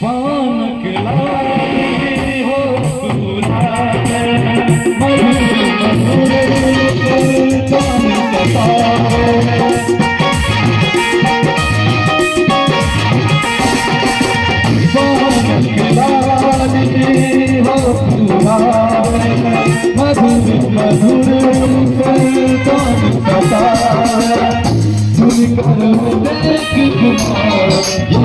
पानक लाली हो सुनावे, मधुर मधुर रूप तान सतावे। पानक लाली हो सुनावे, मधुर मधुर रूप तान सतावे। सुन कर देख कुमार, ये